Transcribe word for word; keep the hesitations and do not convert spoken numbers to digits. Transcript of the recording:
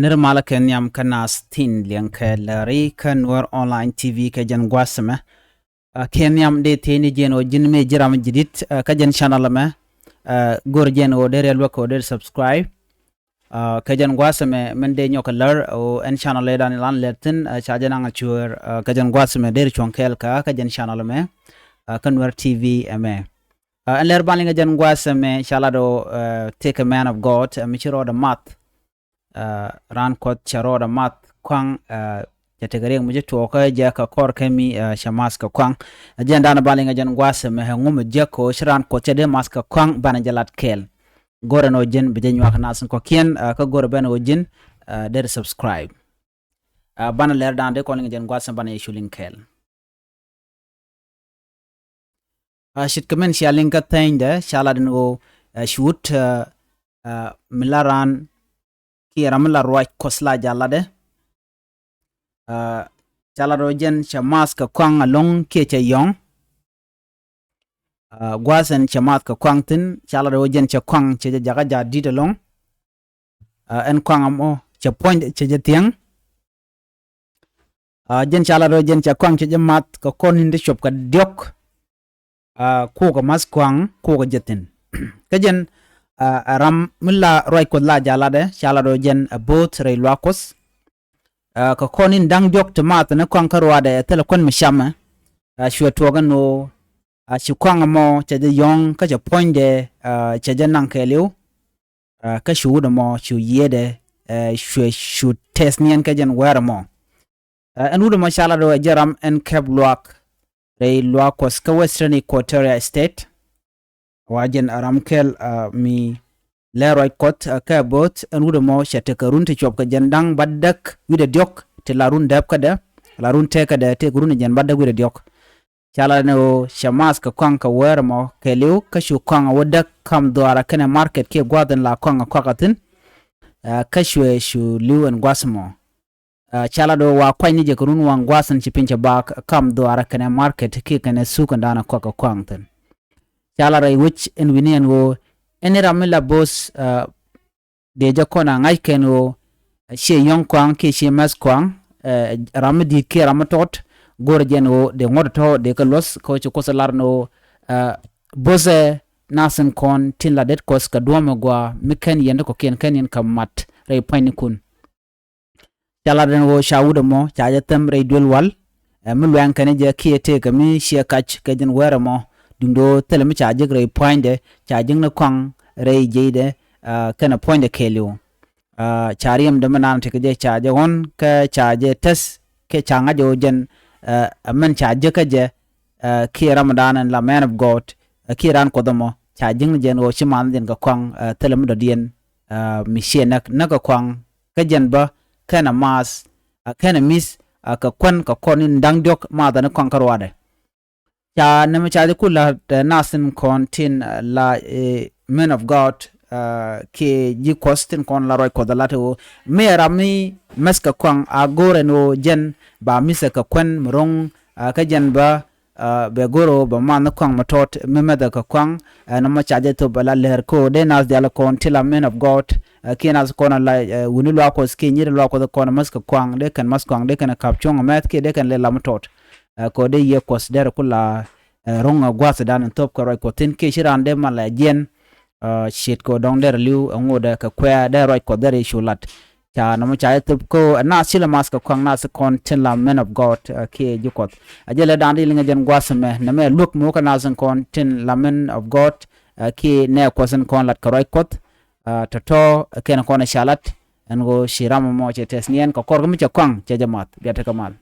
Nir malä kɛ nhiam kä nath tin liɛŋ kɛ lääri kä Nuer Online T V kɛ jɛn gua̱a̱th ɛmɛ. Ɛ, kɛ nhiam dee thiecni jiɛn ɣöö ji̱n mëë ji̱ ram ji̱ di̱t, ɛ, kä jɛn channel ɛmɛ. Ɛ, go̱r jiɛn ɣöö deri luäk ɣöö deri subscribe. Ɛ, kɛ jɛn gua̱a̱th ɛmɛ min dee nyɔk kɛ lär ɣöö ɛn channel ëëdan ilan lɛr thi̱n, ɛ, ca jɛ naŋ a cuäär, ɛ, kɛ jɛn gua̱a̱th ɛmɛ deri cuɔ̱ŋ kɛɛl kä, kä jɛn channel ɛmɛ, ɛ, kä Nuer T V ɛmɛ. Ɛ, ɛn lɛr ban liŋ ɛ jɛn gua̱a̱th ɛmɛ ca lat ɣöö, ɛ, tëëkɛ man of God, ɛ, mi ci rɔɔdɛ math. Ɛ, raan Kuɔth cɛ rɔɔdɛ math kɔaŋ, ɛ, cɛ tekɛ riɛk mi ci tuɔɔkä jɛ kɛ kɔr kɛ mi, ɛ, cɛ math kɛ kɔaŋ. Ɛ jɛn dan ban liŋ ɛ jɛn gua̱a̱th ɛmɛ ɛ ŋu mi jiäk ɣöö ci raan Kuɔth cɛ dee math kɛ kɔaŋ banɛ jɛ lat kɛɛl. Go̱rɛ nɔ ji̱n bi jɛ nyuak nath kɔ̱kiɛn, ɛ, kä go̱rɛ ben ɣöö ji̱n, ɛ, deri subscribe. Ɛ, banɛ lɛr dan dee kɔn liŋ ɛ jɛn gua̱a̱th ɛmɛ banɛ yɛ cu liŋ kɛɛl. Ɛ, ce̱tkɛ min cia liŋ kä thɛnydɛ ca lat ɛn ɣöö, ɛ, cuut, ɛ, ɛ, mi la raan kiɛ ram mi la ruac Kuɔth la jalatdɛ. Ɛ, ca lat ɣöö jɛn cɛ math kɛ kɔaŋ ɛlɔ̱ŋ kiɛ cɛ yɔ̱ŋ. Ɛ, gua̱a̱th ɛn cɛ math kɛ kɔaŋ thi̱n ca lat ɣöö jɛn cɛ kɔaŋ cɛ jɛ jakä jaat di̱t ɛlɔ̱ŋ. Ɛ, ɛn kɔaŋ ɛmɔ cɛ puɔ̱nydɛ cɛ jɛ thiäŋ. Ɛ, jɛn ca lat ɣöö jɛn cɛ kɔaŋ cɛ jɛ math kɛ kɔr ni̱n ti cuɔp kɛ diɔ̱k. Ɛ, kukɛ math kɔaŋ kukɛ jɛ thi̱n. Kä jɛn, ɛ, ɛ ram mi la ruac Kuɔth la jalatdɛ ca lat ɣöö jɛn ɛ bo̱o̱th rɛy luaak Kuɔth. Ɛ, kɛ kɔr ni̱n da̱ŋ diɔ̱k ti math ni kɔaŋ kä ruaadɛ ɛ thilɛ kuän mi camɛ. Ɛ, cuɛ tuɔɔk ɛn ɣöö, ɛ, ci kɔaŋ ɛmɔ cɛ jɛ yɔ̱ŋ kä cɛ puɔ̱nydɛ, ɛ, cɛ jɛ naŋ kɛɛliw. Ɛ, kä cu wut ɛmɔ cu yiëëdɛ, ɛ, cuɛ cu tɛth niɛn kä jɛn wäär ɛmɔ. Ɛ, ɛn wut ɛmɔ ca lat ɣöö ɛ jɛn ram ɛn kɛp luaak rɛy luaak Kuɔth kä Western Equatoria State. Wa jɛn ɛ ram kɛl, ɛ, mi lɛ ruac Kuɔth, ɛ, kɛ bo̱o̱th ɛn wut ɛmɔ cɛ tekɛ run ti cuɔp kɛ jɛn da̱ŋ bädäk wi̱cdɛ diɔ̱k ti la run dääpkädɛ, la run tëkädɛ tëëkɛ run ɛ jɛn bädäk wi̱cdɛ diɔ̱k. Ca lat ni ɣöö cɛ math kɛ kɔaŋ kɛ wäär ɛmɔ kɛɛliw kä cu kɔaŋ ɛ wä däk kam dhuaarä kɛnɛ market kiɛ gua̱a̱th in la kɔaŋ ɛ kɔakä thi̱n. Ɛ, kä cuɛ cu li̱w ɛn gua̱a̱th ɛmɔ. Ɛ, ca lat ɣöö wa kuany ni jɛ kɛ run waŋ gua̱a̱th in ci piny cɛ baak kam dhuaarä kɛnɛ market kiɛ kɛnɛ thuk in da̱a̱n ɛ kɔaŋ kɛ kɔaŋ thi̱n. Ca lat rɛy wec in wi̱ni ɛn ɣöö ɛn ni ram mi la bo̱o̱th, ɛ, dee jɛ kɔn a ŋa̱c kɛn ɣöö ciɛ yɔ̱ŋ kɔaŋ kiɛ ciɛ mɛth kɔaŋ, ɛ, ram mi di̱i̱t kiɛ ram mi tɔt, go̱rɛ jɛn ɣöö dee ŋuɔ̱t tɔ̱ dee kɛ luɔ̱th kɛ ɣöö ci Kuoth lar ni ɣöö, ɛ, bo̱thɛ nath in kɔn tin la det Kuɔth kɛ duɔ̱ɔ̱p mi gɔaa mi /ken yɛn ti kɔ̱kiɛn /ken yɛn kɛ mat rɛy pua̱nynikun. Ca lat ɛn ɣöö ca wut ɛmɔ ca jɛ thɛm rɛy duël wal, ɛ, mi luɛŋ kɛn jɛ kiɛ tëëkɛ mi ciɛ kac kɛ jɛn wäär ɛmɔ, duundɛ ɣöö thilɛ mi ca jek rɛy pua̱nydɛ, ca jek ni kɔaŋ rɛy jiɛcdɛ, ɛ, kɛnɛ puɔ̱nydɛ kɛɛliw. Ɛ, ca riɛmdɛ mi naan tekɛ jɛ ca jɛ ɣɔ̱n kä ca jɛ tɛth kɛ ca ŋa̱c ɣöö jɛn, ɛ, ɛ mɛn ca jek kä jɛ, ɛ, kiɛ ram dan in la man of God, ɛ, kiɛ raan Kuɔth ɛmɔ ca jek ni jɛn ɣöö ci manhdiɛn kɛ kɔaŋ, ɛ, thilɛ mi dɔ̱diɛn, ɛ, mi ciɛ näk, näk kɛ kɔaŋ kä jɛn bä kɛnɛ math, ɛ, kɛnɛ mi̱th, ɛ, kɛ kuän kɛ kɔr ni̱n da̱ŋ diɔ̱k mathɛ ni kɔaŋ kä ruaadɛ. Ca nɛmɛ ca jɛ ku la̱t, ɛ, nath tin kɔn tin, ɛ, la, ɛ, man of God, ɛ, kiɛ ji̱ Kuɔth tin kɔn la ruac Kuɔth ɛ lat ɣöö mëë ram mi mɛth kɛ kɔaŋ a go̱o̱rɛ ni ɣöö jɛn ba mi̱thɛ kɛ kuän mi ro̱ŋ, ɛ, kä jɛn bä, ɛ, bɛ go̱r ɣöö bɛ math ni kɔaŋ mi tɔt mi mɛthɛ kɛ kɔaŋ, ɛ, nɔmɔ ca jɛ thop ɛ la lɛr kɛ ɣöö dee nath diaal kɔn ti la man of God, ɛ, kiɛ nath kɔn la, ɛ, wuni luaak Kuɔth kiɛ nyiri luaak Kuɔth kɔn mäth kɛ kɔaŋ dee kɛn mäth kɔaŋ dee kɛn ka̱p cuɔ̱ŋ mɛth kiɛ dee kɛn lɛ la mi tɔt. Ɛ, kɛ ɣöö dee Yiëë Kuɔth derɛ ku la, ɛ, ro̱ŋ ɛ gua̱thdan in thop kɛ ruac Kuɔth thi̱n kiɛ ci raan dee mal ɛ jiɛn, ɛ, ce̱tkɛ ɣöö dɔ̱ŋ derɛ li̱w ɛ ŋotdɛ kɛ kuɛ derɛ ruac Kuɔth derɛ cu lat. Ca nɔmɔ ca jɛ thop kɛ ɣöö ɛ nath ci lɛ math kɛ kɔaŋ nath kɔn tin la man of God, ɛ, kiɛ ji̱ Kuɔth. Ɛ jɛn lɛ dan di liŋ ɛ jɛn gua̱th ɛmɛ nɛmɛ luäk mi wä kä nath kɔn tin la man of God, ɛ, kiɛ nɛy Kuɔth in kɔn lat kɛ ruac Kuɔth, ɛ, tɔ̱tɔ̱, ɛ, kɛn kɔn ɛ ca lat ɛn ɣöö ci ram ɛmɔ cɛ tɛth niɛn kɛ kɔr kä mi cɛ kɔaŋ cɛ jɛ math. Bia tekɛ mal.